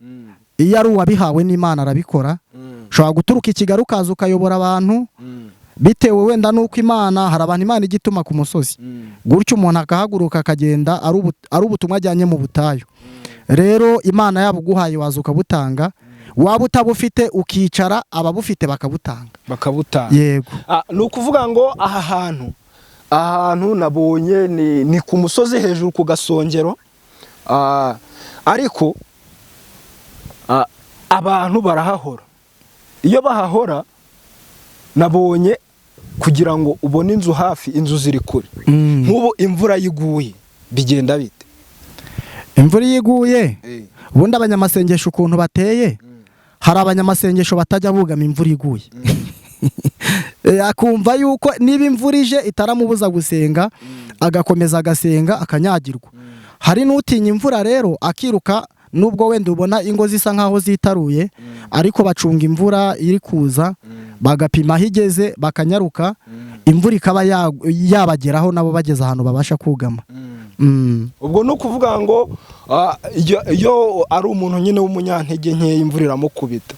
Iyo ari uwabihawe n'Imana arabikora. Ushobora guturuka i Kigali ukaza ukayobora abantu bitewe wenda n'uko Imana, hari abantu Imana ijya ituma ku musozi gutyo, umuntu akahaguruka akagenda ari ubutumwa ajyanye mu butayu. Rero Imana yaba uguhaye waza ukabutanga, waba utabufite ukicara, ababufite bakabutanga. Bakabutanga. Yego. Ni ukuvuga ngo aha hantu nabonye ni ku musozi hejuru ku gasongero, ariko abantu barahahora. Iyo bahahora nabonye kugira ngo ubone inzu hafi, inzu ziri kure. Nk'ubu imvura yiguye bigenda bite? Imvura iyo iguye, ubundi abanyamasengesho ukuntu bateye, hari abanyamasengesho batajya bugama imvura iguye, akumva yuko niba imvura ije itaramubuza gusenga, agakomeza agasenga akanyagirwa. Hari n'utinya imvura rero akiruka, nubwo wenda ubona ingo zisa nkaho zitaruye, ariko bacunga imvura iri kuza, bagapima aho igeze, bakanyaruka, imvura ikaba yabageraho nabo bageze ahantu babasha kugama. Ubwo ni ukuvuga ngo iyo ari umuntu nyine w'umunyantege nkeya, imvura iramukubita.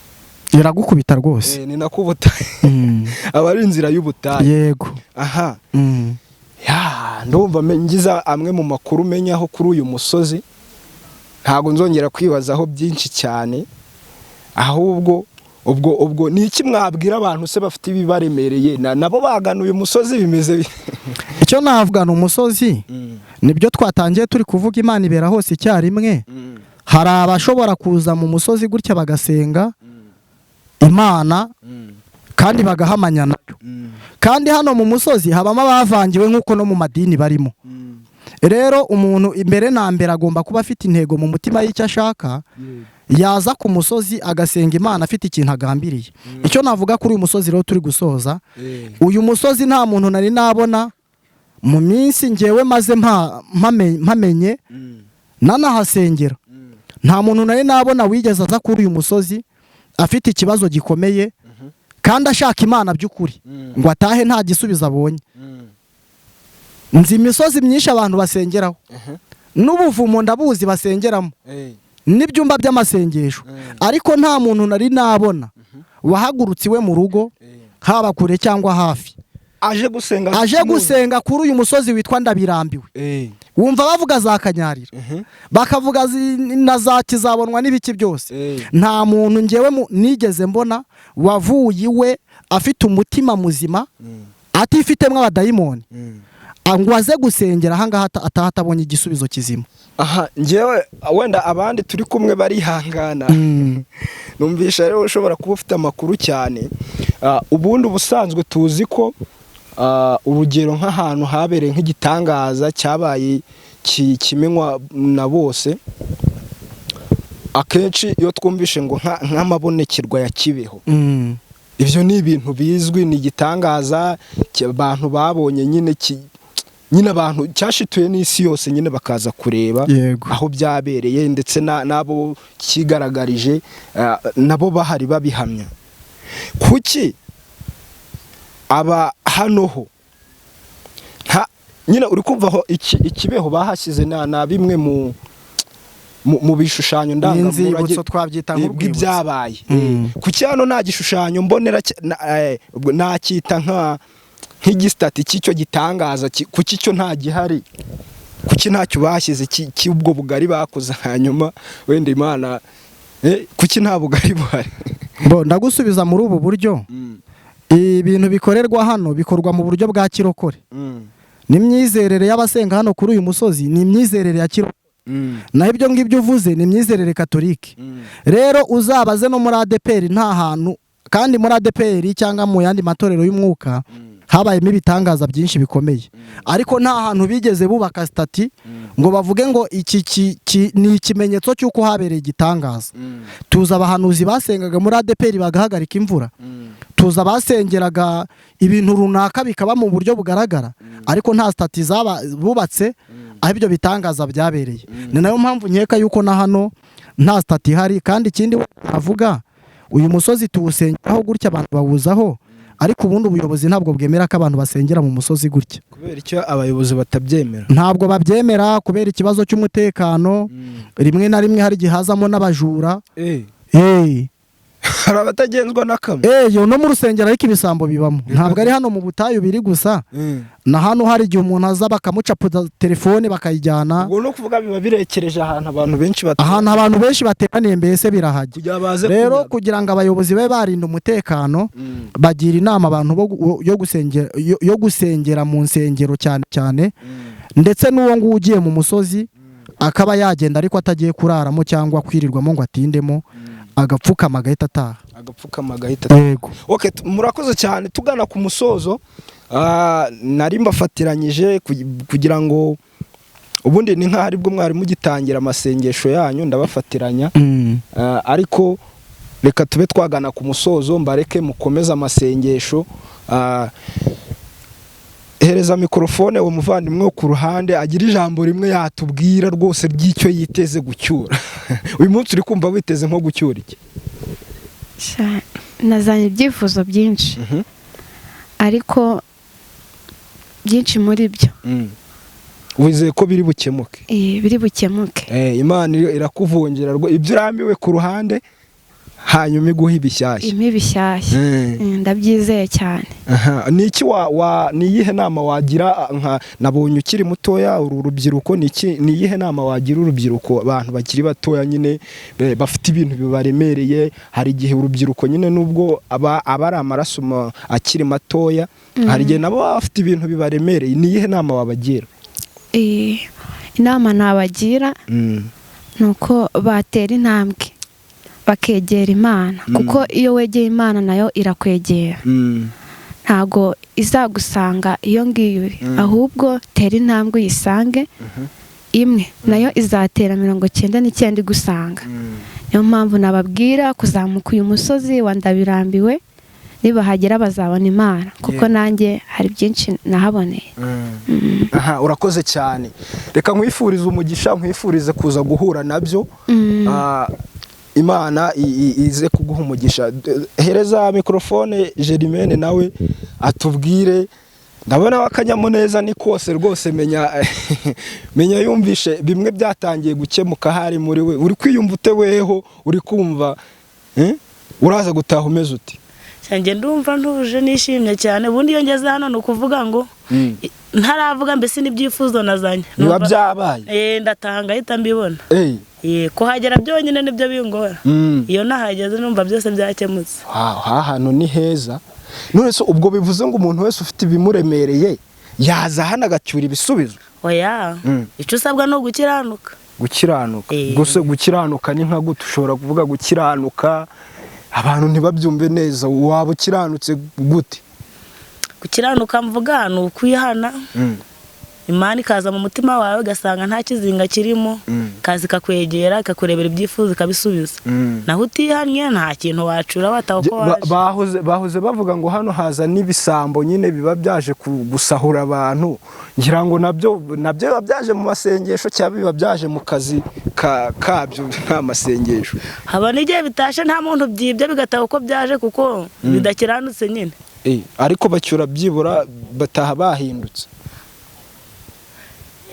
Iragukubita rwose. Ni nako ubutayu aba ari inzira y'ubutayu. Yego. Aha. Ndumva ngiza amwe mu makuru umenyaho kuri uyu musozi, ntabwo nzongera kwibazaho byinshi cyane. Ahubwo ubwo ni iki mwabwira abantu se bafite ibibaremereye, nabo bagana uyu musozi bimeze? Icyo navuga ni umusozi, nibyo twatangiye turi kuvuga, Imana ibera hose icyarimwe. Hari abashobora kuza mu musozi gutya bagasenga Imana kandi bagahamanya nayo, kandi hano mu musozi habamo abavangiwe nk'uko no mu madini barimo. Rero umuntu imbere na mbere agomba kuba afite intego mu mutima y'icyo ashaka, yaza ku musozi agasenga Imana afite ikintu agambiriye. Icyo navuga kuri uyu musozi rero turi gusoza, uyu musozi nta muntu nari nabona mu minsi ngewe maze mpamenye nanahasengera, nta muntu nari nabona wigeze aza kuri uyu musozi afite ikibazo gikomeye kandi ashaka Imana by'ukuri ngo atahe nta gisubizo abonye. Nzi imisozi myinshi abantu basengeraho, n'ubuvumo ndabuzi basengeramo, n'ibyumba by'amasengesho, ariko nta muntu nari nabona wahagurutse iwe mu rugo, haba kure cyangwa hafi, aje gusenga, aje gusenga kuri uyu musozi witwa Ndabirambiwe. Wumva bavuga za Kanyarira, bakavuga na za Kizabonwa n'ibiki byose. Nta muntu ngewe nigeze mbona wavuye iwe afite umutima muzima, atifitemo abadayimoni, ngo aze gusengera ahangaha ataha atabonye igisubizo kizima. Aha ngewe wenda abandi turi kumwe barihangana, numvisha rero ushobora kuba ufite amakuru cyane. Ubundi ubusanzwe tuzi ko urugero nk'ahantu habereye nk'igitangaza cyabaye kimenywa na bose, akenshi iyo twumvishe ngo nk'amabonekerwa ya Kibeho, ibyo ni ibintu bizwi, ni igitangaza abantu babonye nyine, nyine abantu cyashituye n'isi yose nyine bakaza kureba aho byabereye, ndetse n'abo kigaragarije nabo bahari babihamya. Kuki aba hano ho nyine uri kumva aho ikibeho bahashyize na bimwe mu bishushanyo ndangamurage twabyita bw'ibyabaye. Kuki hano nta gishushanyo mbonera nacyita nk'igisitati cy'icyo gitangaza? Kuki cyo nta gihari? Kuki ntacyo bashyize cy'ubwo bugari bakoze? Hanyuma wenda Imana, kuki nta bugari buhari? Ndagusubiza muri ubu buryo. Ibintu bikorerwa hano bikorwa mu buryo bwa kirokore. N'imyizerere y'abasenga hano kuri uyu musozi ni imyizerere ya kirokore, naho ibyo ngibyo uvuze ni imyizerere katolike. Rero uzabaze no muri ADEPR, nta hantu, kandi muri ADEPR cyangwa mu yandi matorero y'umwuka habayemo ibitangaza byinshi bikomeye, ariko nta hantu bigeze bubaka sitati ngo bavuge ngo iki ni ikimenyetso cy'uko habereye igitangaza. Tuzi abahanuzi basengaga muri ADEPR bagahagarika imvura, tuzi abasengeraga ibintu runaka bikaba mu buryo bugaragara, ariko nta sitati bubatse aho ibyo bitangaza byabereye. Ni nayo mpamvu nkeka yuko na hano nta sitati ihari. Kandi ikindi navuga, uyu musozi tuwusengeraho gutya, abantu bawuzaho, ariko ubundi ubuyobozi ntabwo bwemera ko abantu basengera mu musozi gutya. Kubera icyo abayobozi batabyemera? Ntabwo babyemera kubera ikibazo cy'umutekano. Rimwe na rimwe hari igihe hazamo n'abajura. Eh. Hari abatagenzwa na kamwe. Yo no mu rusengero ariko ibisambo bibamo, ntabwo ari hano mu butayu biri gusa. Na hano hari igihe umuntu aza bakamucapuza telefone bakayijyana. Ubwo no kuvuga biba birekereje ahantu abantu benshi Ahantu abantu benshi bateraniye mbese birahajya. Kugira baze Rero kunyaga. kugira ngo abayobozi babe barinda umutekano, bagira inama abantu yo gusengera mu nsengero cyane cyane, ndetse n'uwo nguwo ugiye mu musozi akaba yagenda ariko atagiye kuraramo cyangwa kwirirwamo ngo atindemo, agapfukama agahita ataha. Agapfukama agahita. Yego. Okay, murakoze cyane. Tugana ku musozo, nari mbafatiranyije kugira ngo ubundi ni nk'aho aribwo mwari mugitangira amasengesho yanyu, ndabafatiranya. Ariko reka tube twagana ku musozo, mbareke mukomeze amasengesho. Hereza mikorofone uwo muvandimwe wo ku ruhande agira ijambo rimwe yatubwira rwose ry'icyo yiteze gucyura uyu munsi. Uri kumva witeze nko gucyura iki? Sha, nazanye ibyifuzo byinshi, ariko byinshi muri byo Wizeye ko biri bukemuke? Biri bukemuke. Imana irakuvungira ibyo urambiwe ku ruhande, hanyuma iguha ibishyashya. Impa ibishyashya. Ndabyizeye cyane. Aha, ni iki wa, wa ni iyihe nama wagira, nka nabonye ukiri mutoya, uru rubyiruko, ni iyihe nama wagira urubyiruko, abantu bakiri batoya nyine bafite ibintu bibaremereye? Hari igihe urubyiruko nyine, nubwo aba ari amaraso akiri matoya, hari igihe nabo baba bafite ibintu bibaremereye. Ni iyihe nama wabagira? Inama nabagira ni uko batera intambwe bakegera Imana, kuko iyo wegeye Imana nayo irakwegera. Ntago izagusanga iyo ngiyo uri, ahubwo tera intambwe uyisange imwe, nayo izatera 99 igusanga. Niyo mpamvu nababwira kuzamuka uyu musozi wa Ndabirambiwe, nibahagera bazabona Imana, kuko nanjye hari byinshi nahaboneye. Aha, urakoze cyane. Reka nkwifurize umugisha, nkwifurize kuza guhura nabyo. Imana ize kuguha umugisha. Hereza mikorofone Germaine nawe atubwire. Ndabona akanyamuneza ni kose rwose, menya yumvishe bimwe byatangiye gukemuka hari muri we. Uri kwiyumva ute weho? Uri kumva, eh? Uraza gutaha umeze uti? Njye ndumva ntuje, nishimye cyane. Ubundi iyo ngeze hano ni ukuvuga ngo ntaravuga mbese n'ibyifuzo nazanye Biba Numva- byabaye. Ndataha ngahita mbibona. Kuhagera byonyine nibyo bingora. Iyo nahageze numva byose byakemutse. Wow, aha hantu ni heza. None se ubwo bivuze ngo umuntu wese ufite ibimuremereye yaza hano agacyura ibisubizo? Oya. Icyo usabwa ni ugukiranuka. Gukiranuka? Gusa gukiranuka ni nka gute? Ushobora kuvuga gukiranuka abantu ntibabyumve neza. Waba ukiranutse gute? Gukiranuka mvuga ni ukwihana, Imana ikaza mu mutima wawe, ugasanga nta kizinga kirimo, ikaza ikakwegera, ikakurebera ibyifuzo, ikabisubiza. Naho utihannye nta kintu wacura, wataha uko waje. Bahoze bavuga ngo hano haza n'ibisambo nyine biba byaje gusahura abantu. Ngira ngo nabyo biba byaje mu masengesho cyangwa biba byaje mu kazi kabyo nta masengesho? Haba n'igihe bitashe nta muntu byibye, bigataha uko byaje kuko bidakiranutse nyine. Ariko bacyura byibura bataha bahindutse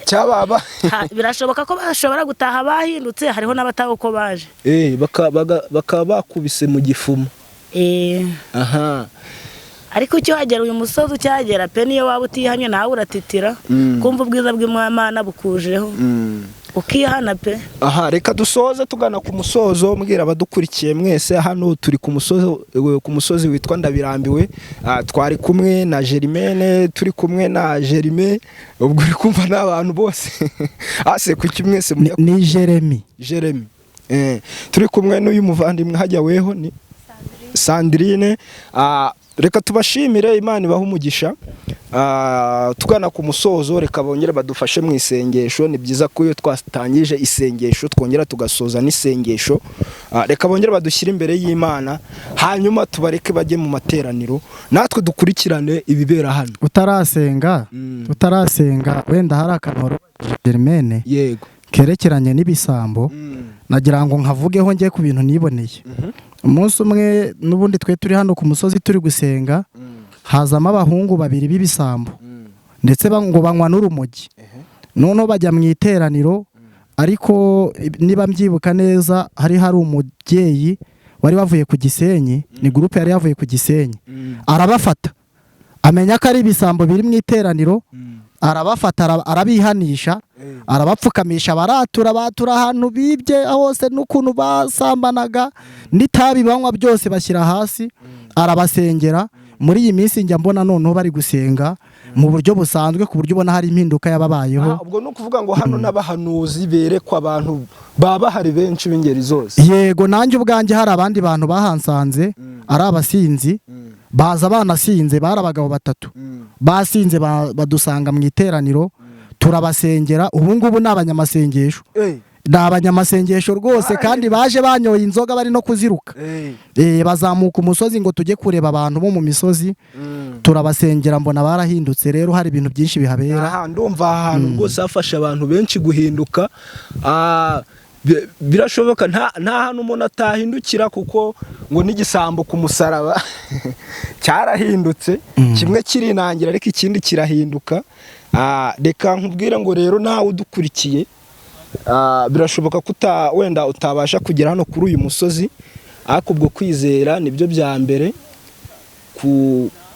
cyababa? Birashoboka ko bashobora gutaha bahindutse, hariho n'abataha uko baje. Bakaba bakubise mu gifumo. Aha. Ariko ukihagera uyu musozi, ucyahagera pe, niyo waba utihanye nawe uratitira, kumva ubwiza bw'Imana bukujeho, ukihana pe. Aha, reka dusoze tugana ku musozo, mbwira abadukurikiye mwese, hano turi ku musozi witwa Ndabirambiwe. Twari kumwe na Germaine, turi kumwe na Germaine. Ubwo uri kumva n'abantu bose ase kuki mwese Ni, ni Jeremy. Jeremy. Turi kumwe n'uyu muvandimwe hajya weho ni Sandrine. Reka tubashimire, Imana ibahe umugisha. Tugana ku musozo, reka bongere badufashe mu isengesho. Ni byiza ko iyo twatangije isengesho twongera tugasoza n'isengesho. Reka bongere badushyire imbere y'Imana, hanyuma tubareke bajye mu materaniro, natwe dukurikirane ibibera hano. Utarasenga, utarasenga, wenda hari akantu Germaine Yego. kerekeranye n'ibisambo, nagira ngo nkavugeho njye ku bintu niboneye. Umunsi umwe n'ubundi twe turi hano ku musozi turi gusenga, hazamo abahungu babiri b'ibisambo, ndetse ngo banywa n'urumogi. Noneho bajya mu iteraniro, ariko niba mbyibuka neza hari umubyeyi. wari wavuye ku Gisenyi, ni groupe yari yavuye ku Gisenyi, arabafata amenya ko ari ibisambo biri mu iteraniro, arabafata arabihanisha, arabapfukamisha, baratura, batura ahantu bibye hose n'ukuntu basambanaga n'itabi banywa byose bashyira hasi, arabasengera. Muri iyi minsi njya mbona noneho bari gusenga mu buryo busanzwe, ku buryo ubona hari impinduka yababayeho. Ubwo ni ukuvuga ngo hano n'abahanuzi berekwa abantu baba bahari benshi b'ingeri zose. Yego, nanjye ubwanjye hari abandi bantu bahansanze ari abasinzi, baza banasinze, bari abagabo batatu basinze, badusanga mu iteraniro, turabasengera. Ubu ngubu ni abanyamasengesho, ni abanyamasengesho rwose, kandi baje banyoye inzoga bari no kuziruka. Bazamuka umusozi ngo tujye kureba abantu bo mu misozi, turabasengera, mbona barahindutse. Rero hari ibintu byinshi bihabera. Aha ndumva aha hantu rwose hafasha abantu benshi guhinduka. Birashoboka nta hantu umuntu atahindukira, kuko ngo n'igisambo ku musaraba cyarahindutse, kimwe kirinangira ariko ikindi kirahinduka. Reka nkubwire ngo rero nawe udukurikiye, birashoboka ko wenda utabasha kugera hano kuri uyu musozi, ariko ubwo kwizera nibyo bya mbere,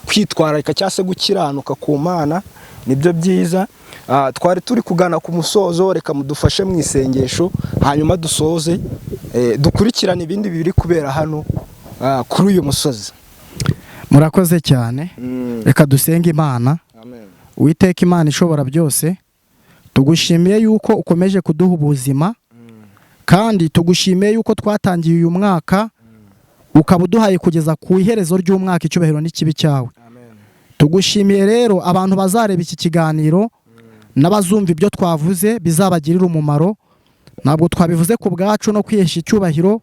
kwitwararika cyangwa se gukiranuka ku Mana nibyo byiza. Twari turi kugana ku musozo, reka mudufashe mu isengesho hanyuma dusoze, dukurikirane ibindi biri kubera hano kuri uyu musozi. Murakoze cyane, reka dusenge Imana. Amen. Uwiteka Imana ishobora byose, tugushimiye yuko ukomeje kuduha ubuzima, kandi tugushimiye yuko twatangiye uyu mwaka ukaba uduhaye kugeza ku iherezo ry'umwaka. Icyubahiro n'ikibi cyawe. Amen. Tugushimiye rero abantu bazareba iki kiganiro n'abazumva ibyo twavuze bizabagirira umumaro. Ntabwo twabivuze ku bwacu no kwihesha icyubahiro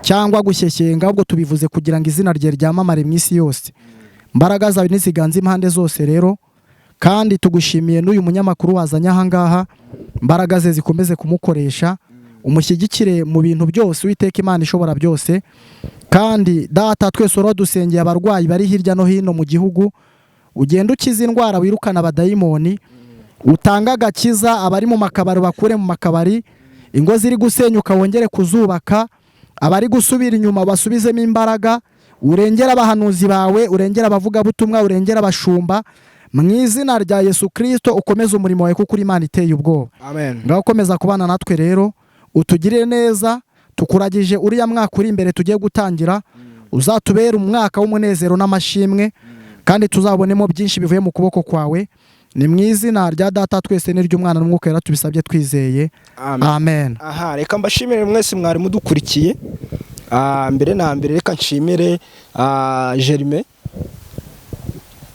cyangwa gushyeshyenga, ahubwo tubivuze kugira ngo izina rye ryamamare mu isi yose. Imbaraga zawe niziganze impande zose rero, kandi tugushimiye n'uyu munyamakuru wazanye aha ngaha, imbaraga ze zikomeze kumukoresha, umushyigikire mu bintu byose, Uwiteka Imana ishobora byose. Kandi Data twese dusengeye abarwayi bari hirya no hino mu gihugu, ugenda ukiza indwara, wirukana abadayimoni, utanga agakiza, abari mu makabari bakure mu makabari, ingo ziri gusenyuka wongere kuzubaka, abari gusubira inyuma basubizemo imbaraga, urengere abahanuzi bawe, urengere abavugabutumwa, urengere abashumba, mu izina rya Yesu Kirisito ukomeze umurimo wawe, kuko uri Imana iteye ubwoba. Amen. Ngaho ukomeza kubana natwe rero, utugirire neza, tukuragije uriya mwaka uri imbere tugiye gutangira, uzatubere umwaka w'umunezero n'amashimwe, kandi tuzabonemo byinshi bivuye mu kuboko kwawe. Ni mu izina rya Data twese n'iry'Umwana n'Umwuka Wera tubisabye twizeye. Amen. Amen. Aha reka mbashimire mwese mwari mudukurikiye. Mbere na mbere reka nshimire Germain,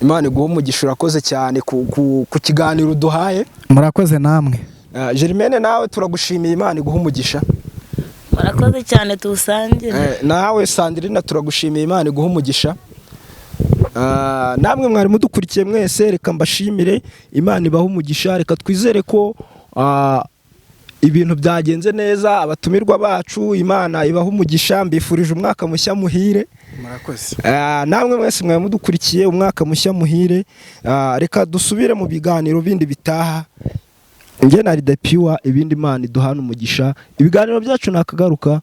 Imana iguhe umugisha, urakoze cyane ku kiganiro uduhaye. Murakoze namwe. Germaine nawe turagushimiye, Imana iguhe umugisha. Murakoze cyane, tuwusangire. Nawe Sandrine turagushimiye, Imana iguhe umugisha. Namwe mwari mudukurikiye mwese reka mbashimire, Imana ibahe umugisha. Reka twizere ko ibintu byagenze neza, abatumirwa bacu Imana ibahe umugisha. Mbifurije umwaka mushya muhire. Murakoze. Namwe mwese mwari mudukurikiye, umwaka mushya muhire. Reka dusubire mu biganiro bindi bitaha. Njye na Pure, ibindi Imana iduhana umugisha. Ibiganiro byacu nakagaruka.